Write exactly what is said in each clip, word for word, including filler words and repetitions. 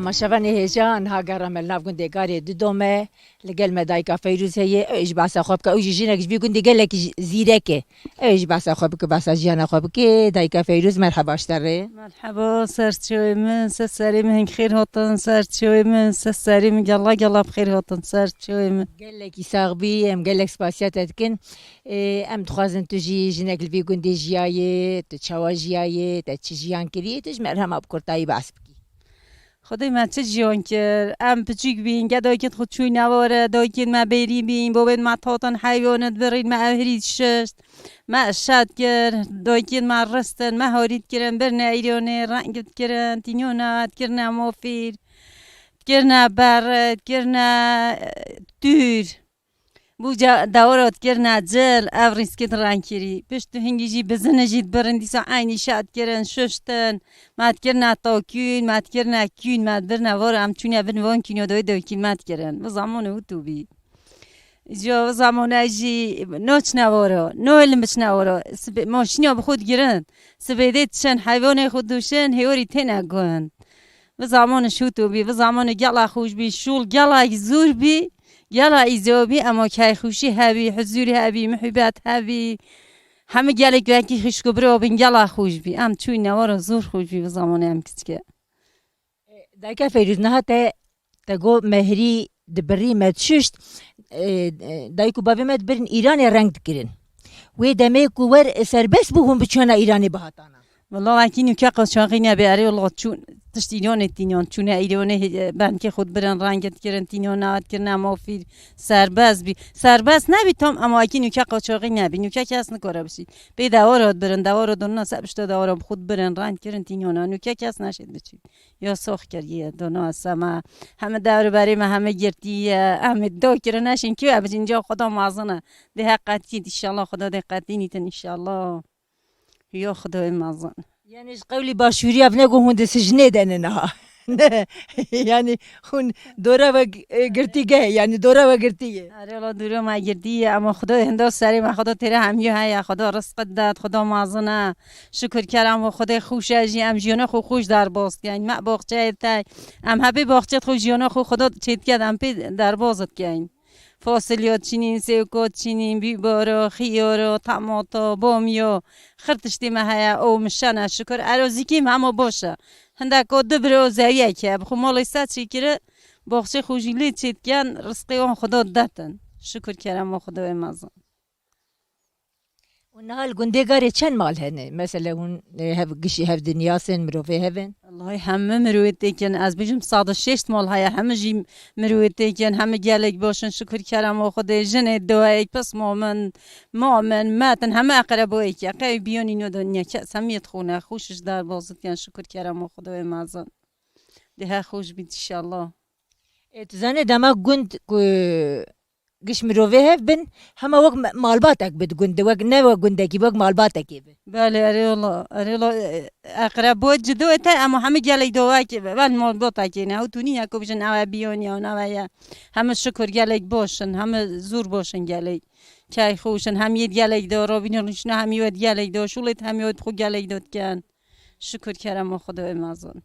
Maşevanê hêja, niha gera me li nav gundê Garê Didome, li gel me dayika Feyrûz heye, ew ê jî behsa xwe bike, ew jî jinek ji vî gundê gelekî zîrek e. Ew ê jî behsa xwe bike, behsa jiyana xwe bike. Dayika Feyrûz, merheba ji te re. Merheba, ser çavê min, ser serê min, hing xêr hatin, ser çavê min, ser serê min, gela gela bi xêr hatin, ser çavê min. Gelekî sax bî, em gelek spasiya te dikin. Ê, em dixwazin tu jî jinek li vî gundê jiyayê, tu çawa jiyayê, te çi jiyan kirî, tu ji me re hema bi kurtayî behs bikî. Xwedê me çi jiyan kir? Em piçûk bîn, ke dayikên xwe çûyne were, dayikên me bêrî bîn, bobên me tatin heywanê dibirîn, me ev herî dişişt, me şet kir, dayikên me ristin, me harî dikirin, birine îronê, reng dikirin, tînyona dikirine mofîr, dikirine ber, dikirine, e, tûr. Bû ca dawara dikirine cil, ev rîskê di rengkirî. Pişt û hingî jî bizine jî dibirin, dîsa eynî şa dikirin, şuştin. Me dikirine tokûn, me dikirine kûn, me dibirine vora, em çûne bin von kîno doyê doykîn me dikirin. Bi zamanê witû bî. Ji vê zamane jî noçne vora, noelim biçne vora. Sibê, maşîna bi xwe digirin. Sibê dê diçin, heywanê xwe dûşin, hêwarî têne gund. Bi zamanê şûtû bî, bi zamanê gela xweş bî, şûl gela zûr bî. Gela îzo bî, ema keyxweşî hebî, huzûr hebî, muhîbet hebî. Hemî gelek wekî xişk û biro bin, gela xweş bî. Em çûyne were zor xweş bî bi zamanê em kiçike. Dayika Feyrûz, niha te, te got me hirî dibirî, me dişuşt, e, e, dayik û bavê me dibirin Îranê reng dikirin. Wê demê ku wer, e, serbest bû, hûn biçûna Îranê bihatana. Wela wekî nûke qaçaxî nebê, erê wela çûn tişt Îranê tînyan, çûne Îranê, e, benkê xwe dibirin, rengê dikirin, tînyona dikirine mafîr, serbest bî. Serbest nebî tam, ema wekî nûke qaçaxî nebî. Nûke kes nikare biçî. Pê dewara dibirin, dewara dona se pişta dewara bi xwe dibirin, reng kirin tînyona. Nûke kes neşêt biçî. Ya sox kiriye, dona sema. Heme dewr berê me heme girtiye. Em ê do kirin neşin kî, em jî inca Xweda mezin e. Dê heqetî, inşallah Xweda dê qetî nîtin inşallah. Yo Xwedayê mezin. Yani ji qewlî başûrî ev ne ku hûn di sijnê de ne niha. Ne, yani hûn dora we, e, girtîgeh, yani dora we girtî ye. Erê wela dora me girtî ye, ama Xwedayê hinda serê me, Xweda têre hemiyê heye, Xweda rizqit dat, Xweda mezin e. Şikir kerem we Xwedê xweş e jî, em jiyana xwe xweş derbas dikin. Me baxçeyê te, em hebê baxçeyê xwe jiyana xwe Xweda çêdike, em pê derbas dikin. Fasulya çinîn, sêwka çinîn, bîbara, xiyara, temato, bamya, xir tiştê me heye, ew mişene, şikir. Erozîkî me hema baş e. Hindek o du biro zewiyek heye, bi xwe malê ser çêkiri, baxçê xwe jî lê çêdikin, rizqê wan Xweda didetin. Şikir kerema Xwedayê mezin. Û niha li gundê Garê çend mal hene? Mesela hûn, e, hev, gişî hev dinyasên mirovê hevin? Wellahî hemû mirovê têkin, ez bêjim sed û şêst mal heye, hemû jî mirovê têkin, hemû gelek baş in, şikir kerema Xwedê, jinê duweyek, pisma min, ma min, metin, hemû eqreboyek ye. Qey biyonî no dinya kes, hemiyê dixwine, xweş ji derbas dikin, şikir kerema Xwedayê mezin. Dê her xweş bît inşallah. Ê, tu zanî dema gund ku giş mirovê hev bin, hema wek me-, malbatek bi di gund de, wek, ne wek gundekî, wek malbatekê bi. Belê, erê wela, erê wela, e, eqrebo cido ete, ama hemî gelek do wek, ben malbatekê ne, ew tu nîne ku bijin ew e biyoniya, ew ne ew e. Hemî şikir gelek baş in, hemî zor baş in gelek. Key xweş in, hemî yê gelek do, robînê rûniştine hemî wê gelek do, şûlê hemî wê xwe gelek do dikin. Şikir kerema Xwedayê mezin.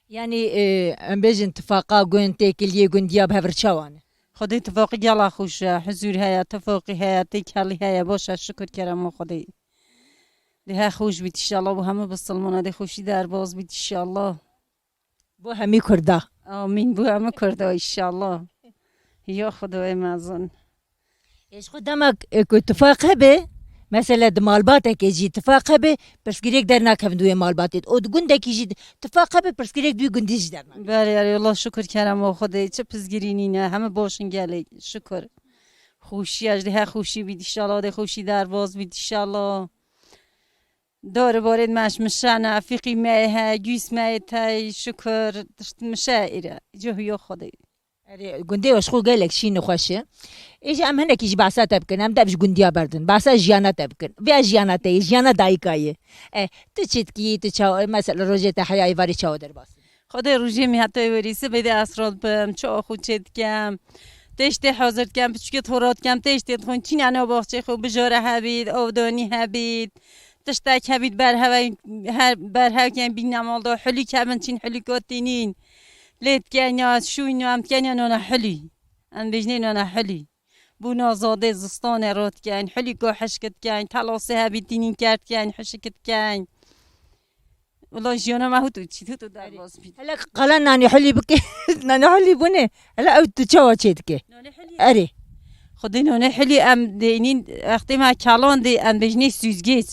Yani, e, em bêjin tifaqa gund, têkiliyê gundiya bi hev re çawa ne? Xwedê tifaqî gela xweş e, huzûr heye, tifaqî heye, têkelî heye, baş e, şikir kerema Xwedê. Dê her xweş bît inşallah, bo hemû bisilmana dê xweşî derbas bît inşallah. Bo hemî Kurda. Amîn, bo hemî Kurda inşallah. Ya Xwedayê mezin. Ê, ji xwe demek, e, ku tifaq hebe, mesela di malbatekê jî tifaq hebe, pirsgirêk dernakevin di wê malbatê de. Û di gundekî jî tifaq hebe, pirsgirêk di wî gundî jî dernakevin. Belê, belê, wela şikir kerema Xwedê, çi pirsgirî nîne, hemî baş in gelek, şikir. Xweşiya jî dê her xweşî bît, inşallah dê xweşî derbas bît, inşallah. Dor borên me ji mişe ne, fîqî me yê he, gûs me yê tey, şikir, tişt mişe îre, cihûyo Xwedê. Erê, gundê we ji xwe gelek şîn û xweş e. Ê jî em hinekî ji behsa te bikin, em dev ji gundiya berdin. Behsa jiyana te bikin. Vê jiyana te ye, jiyana dayika ye. E, tu çi dikî, tu çawa, mesela rojê te heya êvarê çawa derbas? Xwedê rojê min heta êvarê sibê de ez rot bim, çawa xwe çê dikem. Têştê hazir dikem, piçûkê xwe rot dikem, têştê dixwin, çîna nav baxçê xwe bijare hebît, avdanî hebît. Tiştek hebît, berhev, her berhev ken bîne mal da, hulîk hebin, çîn hulîko tînîn. Lê dikenya şûyno em dikenya nona hilî. Em bêjnê nona hilî. Bûna zadê zistanê rotkeyn, hilî ku hişk dikeyn, telasê hebî tînîn kerdkeyn, hişk dikeyn. Wela jiyana me hût û çît, hût û derbas bît. Hele qala nanê hilî bike, nanê hilî bûne. Hele ew tu çawa çê dike? Nonê hilî. Erê. Xwedê nonê hilî em dênîn, wextê me çalan dê em bêjnê süzgeç.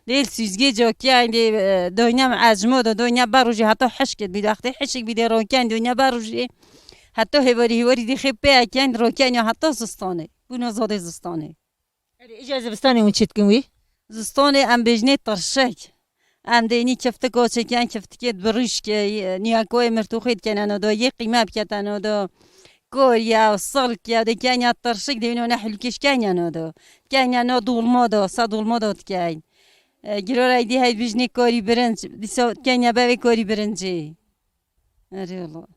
Dê süzgeç o kiyan dê, e, doyna me ecmo do, doyna ber rojê heta hişk bî, wextê hişk bî dê roken doyna ber rojê. Heta hêvarî hêvarî dê xê pê eken roken ya heta zistanê. Bûna zadê zistanê. Erê, îca zivistanê hûn çi dikin wî? Zistanê em bêjnê tirşik. Em dênî kiftik o çekiyan kiftikê birîşkê, niyakoyê mirtûxê dikene no do, yê qîme biketeno do. Koriya, silkiya, dikenya tirşik dênî no ne hilkêşkenya no do. Dikenya no dolma do, sa dolma do dikeyn. E, girora dî hey bijnê korî birinc, dîsa dikenya bevê korî birincê. Erê Allah.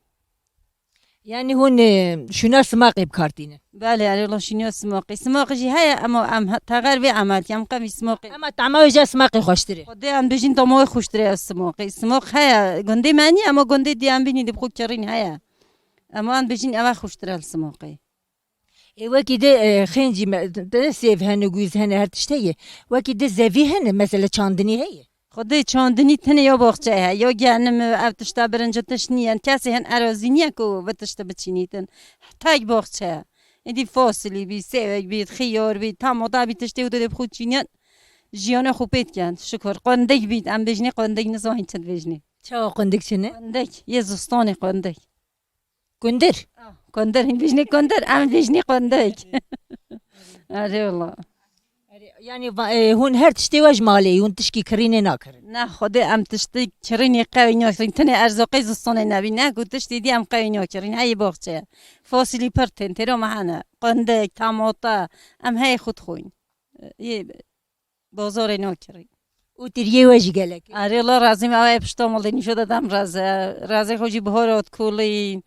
Yani hûn, e, şûna simaqê bi kar tînin? Belê, erê, la şûna simaqê. Simaqê jî heye, ama em he-, teger vê emel, em qevî simaqê. Ama tama wê jî simaqê xweştir e. Xwedê em bêjin tama wê xweştir e simaqê. Simaq heye, gundê me nî, ama gundê dî em bînî dê bi xwe kirîn heye. Ama em bêjin ew e xweştir e li simaqê. Ê, wekî de, e, xêncî me, de sêv hene, gûz hene, her tişt heye. Wekî de zevî hene, mesela çandinî heye. Xwedê çandinî tenê ya baxçe heye, ya genim, ev tişta birinci tişt niyen. Kesê hin erazî niye ku vê tiştî biçînîtin. Tek baxçe ye. Êdî fasilî bî, sêwek bî, xiyar bî, tamata bî, tiştê û dê bi xwe çîniyen. Jiyana xwe pê diken. Şikur. Qundik bî, em bêjinê qundik, nizanin çi dibêjinê. Çawa qundik çi ne? Qundik, yê zistanê qundik. Kundir. Ah, kundir, hin vîjnê kundir, em vîjnê kundik. Erê wala. Erê, yani va-, e, hûn her tiştê we ji malê, hûn tişkî kirînê nakirin? Ne, Xwedê em tiştê kirînê qewî nakirin. Tenê erzaqê zistanê nebî, ne ku tiştê dî em qewî nakirin. Heyê baxçe. Fasilî pir tên, têra me hene. Kundik, tamata, em heyê xwe dixwin. Yê Bazarê nakirî. Û tiriyê we jî gelek e. Erê, Allah razî me, ew ê pişta malê nîşo de dem reze. Rezê xwe jî bihora dikolîn.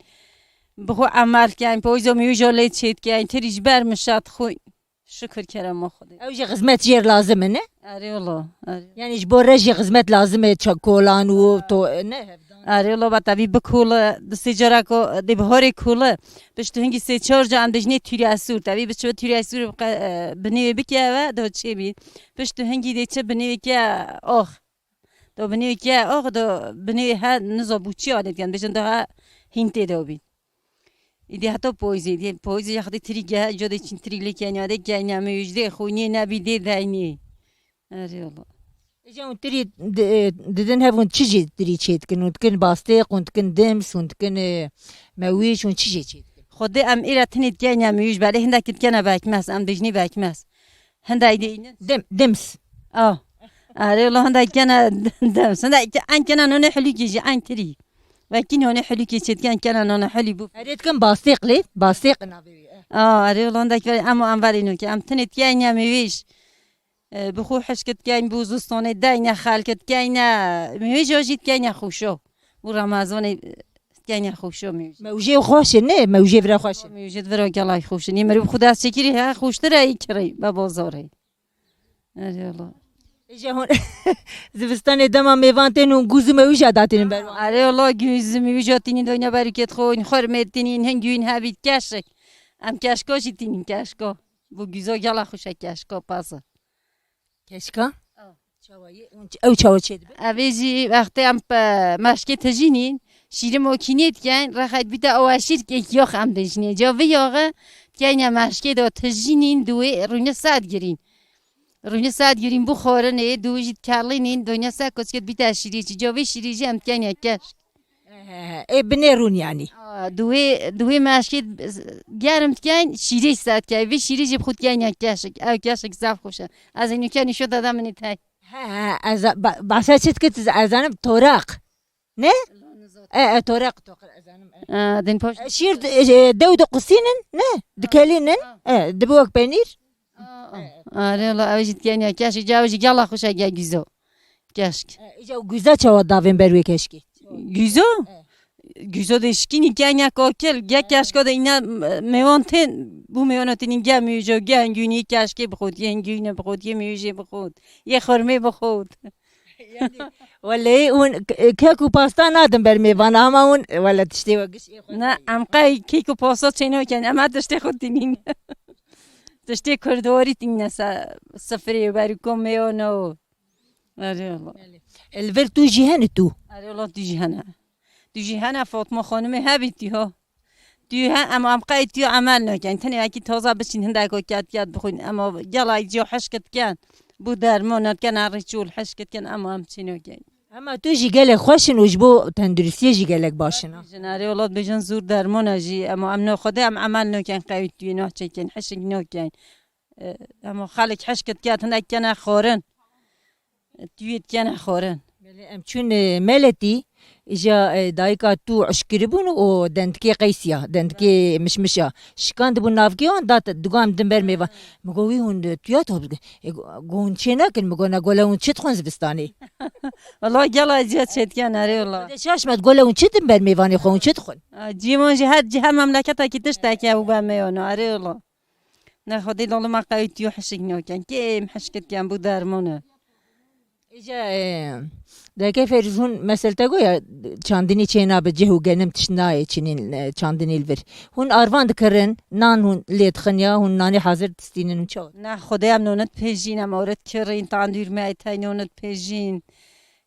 Bi xwe emel keyn, poyza mîwîja lê çêdikeyn, tirî ji ber min şat xwîn. Şikir kerema Xwedê. Ew jî xizmet jêr lazim e, ne? Erê, Allah. Erê. Yani ji bo re jî xizmet lazim e, ça-, kolan û to-, ne? Erê, Allah, ba tevî bikole, di sê cara ku dê biharê kole. Pişt hingî sê çar ca em dê jinê tûrya sûr. Tevî biçe tûrya sûr bike, e, binê wê bike eve, do çê bî. Pişt hingî dê çi binê wê ke ax. Do binê wê ke ax, do binê wê he niza bûçî alê dikin. Bêjin do he hîn tê de bî. Îdî heta poyzê, dê poyzê ya xwedê tirî ge, ca dê çîn tirî lê kenya, dê kenya me, dê xûniyê nebî, dê deynê. Erê wala. Îja hûn tirî di-, didin hev, hûn çi jî tirî çê dikin? Hûn dikin bastêq, hûn dikin dims, hûn dikin, e, mewîj, hûn çi jî çê dikin? Xwedê em îra tenê dikenya mewîj, belê hindekî dikena bekmez, em dibêjinê bekmez. Hindek dî înin. Dim-, dims. Ah. Erê wala hindek dikena dims. Hindek en kena nonê hilûkê jî en tirî. Wekî nonê hilûkê çê diken kena nonê hilî bû. Erê dikin bastêq lê, bastêq navê wî, e. Ah, erê wala hindek em, em verê nokê. Em tenê dikenya mewîj. E, bi xwe hişk dikeyne, bû zistanê deyne xelk dikeyne, mewêja jî dikeyne xweşo. Bû Remezanê, e, dikeyne xweşo mewêj. Mewjê xweş e, ne? Mewjê vira xweş e. Mewjê vira gelay xweş e. Nê meriv xwe dest çekirî he, xweştir e, î kirî, be bazarê. Erê wala. Îja hûn zivistanê dema mêvan tên hûn gûz û mewîja datînin ber wan? Erê wala, gûz û mewîja tînîn doyna berîkêt xwe, xurmê tînîn, hingûn hebît keşik. Em keşka jî tînîn, keşka. Bo gûza gela xweş e keşka, pazir. Keşka? Ew. Çawa ye? Hûn ç-, ew çawa çêdibe? Evê jî wextê em pe-, meşkê tijînîn, şîrê mokînê dikin, rexet bîte ew e şîrkek yax em dijînê. Ca vê yaxe dikeyne meşkê de tijînîn, duwê rûne sed girîn. Rûne sed girîn bixwarinê, duwê jî dikelînîn, donya se koçket bîte şîrê çî. Ca vê şîrê jî em dikeyne keşk. He, he, he. Ê binê rûn yanî. Aa, duwê, duwê meşkê germ dikeyn, şîrê ser dikeyn. Vê şîrê jî bi xwe dikeyn ya keşik. Ew keşik zaf xweş e. Ez ê nûke nîşo dada min ê tey. He, he, ez a-, ba-, basa çi dikit, ez zanim toraq. Ne? E, e, toraq, toqir, ez zanim, e. Aa, din poş. E, şîr, e, dew diqusînin, ne? Dikelînin. Aa. E, dibi wek penîr. Aa, aa. Arê, la, ew jî dikeyn ya keşik, ca ew jî gela xweş e, gel güzo. Keşk. E, îca û guza çawa davên ber wê keşkê? Guzo? E. Guzo de şikînî kenya kokil, ge keşka de îna, e, mêwan tên, bû mêwana tênî ge mûjo, ge hingûnî keşkê bixwit, ye hingûne bixwit, ye mûjê bixwit, ye xurmê bixwit. Welê hûn k- kek û pasta nadin ber mêvan, ama hûn wele tiştê we giş ê xwe. Ne, em qey kek û pasta çênoken, em her tiştê xwe tînîn. Tiştê kurdowarî tînîne se sifirê û berî komê o ne o. Erê wala. Li vir tu jî hene tu? Erê wala tu jî hene. Tu jî hene Fatma Xanimê hebî tu ha. Tu he, em, em qey tu emel nakin. Tenê wekî taza biçîn hindeko ket ket bixwîn. Ema gela cî hişk dikin. Bu dermon dikin, her rîçûl hişk dikin, ema em çi nakin. Hema tu jî gelek xweş in û ji bo tenduristiyê jî gelek baş in, ha? Jin erê welat bêjin zûr dermon e jî. Ema em no xwedê em emel nakin qey tu nahçekin, hişk nakin. E, ema xelk hişk dikin, hinek kene xwarin. Tuyê dikene xwarin. Belê, em çûn, e, Meletî, îja, e, dayika tu eşkiribûn û dendikê qeysiya, dendikê mişmişa. Şikandibûn navkê wan, dat digo em din ber mêvan. Min got, wî hûn, e, tuya top dikin. E, go-, go hûn çê nakin, min got, ne gole hûn çi dixwin zivistanê? Wala gela ez ya çê dikin, erê wala. Xwedê şaş me, gole hûn çi din ber mêvanê xwe, hûn çi dixwin? A, cîmon jî her cî her memleketekî tiştekî hebû ber mêvan, erê wala. Ne xwedê lolima qewî tiyo hişik noken. Kêm hişkit ken bu dermone. Îca, e, deke Ferîz hûn mesel te goya çandinî çê nabe cih û genim tişt nayê çinîn, e, çandinî li vir. Hûn arvan dikirin, nan hûn lê dixin ya, hûn nanê hazir distînin û çawa? Ne xwedê em nonet pêjîn, em oret kirîn, tandûr me etey nonet pêjîn.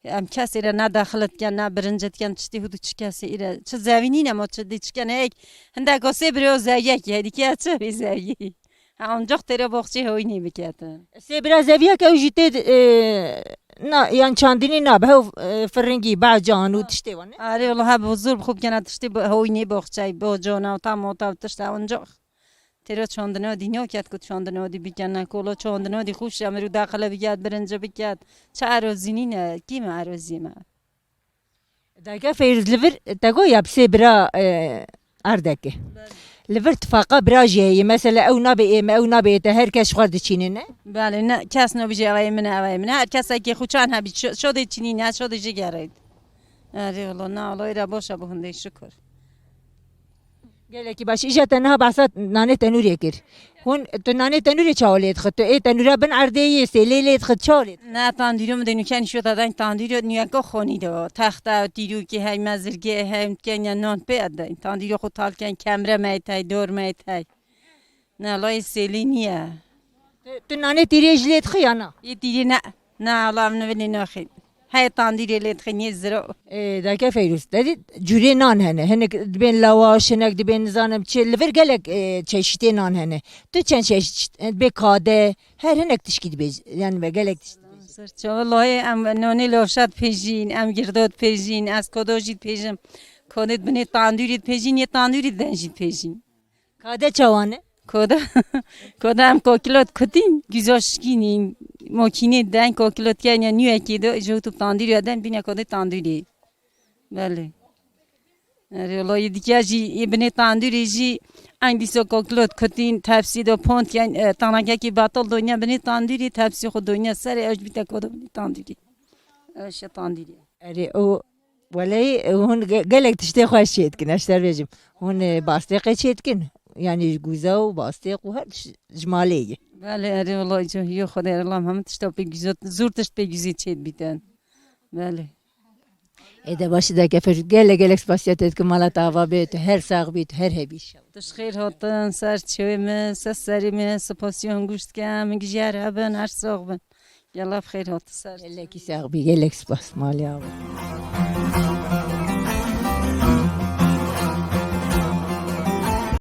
Em kesê re ne daxil dikin, ne birinc dikin, tiştî hûdû çi kesê îre, çi zevî nîne ma çi dî çi kene, hek hindek o sê birê o zeviyekî, hêdî ke çi bî zeviyî. Ha, ancaq têre boxçê hoyî nî biketin. Sê bira zeviyek ew jî tê, e, na, yan çandinî nabe, hew, e, firingî, bacan û tiştê wan, ne? Arê, wala ha bi zor bi xwe bikene tiştê bi hoyî nî boxçey, bocana, tam o tam tişte ancaq. Têro çandina dî newket ku çandina dî bikene, kolo çandina dî xûş emir û daxile biket, birinci biket. Çi erozî nîne, kî me erozî me? Dayke Feyrûz li vir te got ya bi sê bira, e, erdeke. Li vir tifaqa bira jî heye. Mesela ew nabe ê me, ew nabe ê te, her kes ji xwe diçîne, ne? Belê, ne, kes nabijê ew ê min e, ew ê min e. Her kesekê xwe çan hebî, şo-, şodê çinîne, şodê jî gereyt. Erê wala, ne, Allahî re baş e, bi hindê şikir. Gelekî baş. Îja te niha behsa nanê tenûrê kir. Hûn, tu nanê tenûrê çawa lê dixit? Tu ê tenûra bin erdê yê sêlê lê dixit, çawa lê dixit? Ne, tandîro min dê nûken şiyo te deng tandîro nûyeka xonî de o. Texte, tîrûkê hey, mezirgê hey, kenya nan pê edey. Tandîro xwe tal ken, kemre meytey, dor meytey. Ne, layê sêlê niye. Tu, tu nanê tîrê jî lê dixî ya na? Yê tîrê ne. Ne, Allah min vilê naxîn. Hey tandîrê lê dixîn yê ziro. Ê, dayke Feyrûz, te dî cûrê nan hene. Hinek dibên lawaş, hinek dibên nizanim çi. Li vir gelek, e, çeşitê nan hene. Tu çend çeşit, e, dibê kade, her hinek tişkî dibê, yani me gelek tişt dibê. Ser çava layê em nanê lawşa dipêjîn, em girdo dipêjîn, ez kodo jî dipêjim. Kodê dibinê tandûrî dipêjîn, yê tandûrî den jî dipêjîn. Kade çawa ne? Koda, koda em kokilot kutîn, güzel şikînîn, mokînê den kokilot kenya nûyekê de, ji tu tandîrê den bîne kodê tandîrê. Belê. Erê, wala yê dikya jî, yê binê tandîrê jî, eng dîso kokilot kutîn, tepsî de pont, yani, e, tanakekî batal donya binê tandîrê, tepsî xwe donya serê, ew jî bîte koda binê tandîrê. Ew şe tandîrê. Erê, o Welê, e, hûn ge-, gelek tiştê xwe çê dikin, ez ji te bêjim. Hûn, e, bastêqê çê dikin. Yani guza û bastêq û her tişt ji malê ye. Belê, erê, wala, îco, yo, Xwedê, erê, Allah, hemû tişta pê güzel, zor tişt pê güzel çê dibîtin. Belê. Ê de baş e, dayke Feyrûz, gelek, gelek spasiya te dikim, mala te ava bê, tu her sax bî, tu her hebî şew. Tu ji xêr hatin, ser çewê min, ser serê min, spasiya hûn gûş dikim, min gijî her hebin, her sax bin. Yala bi xêr hatin ser. Gelekî sax bî, gelek spas, malê ava.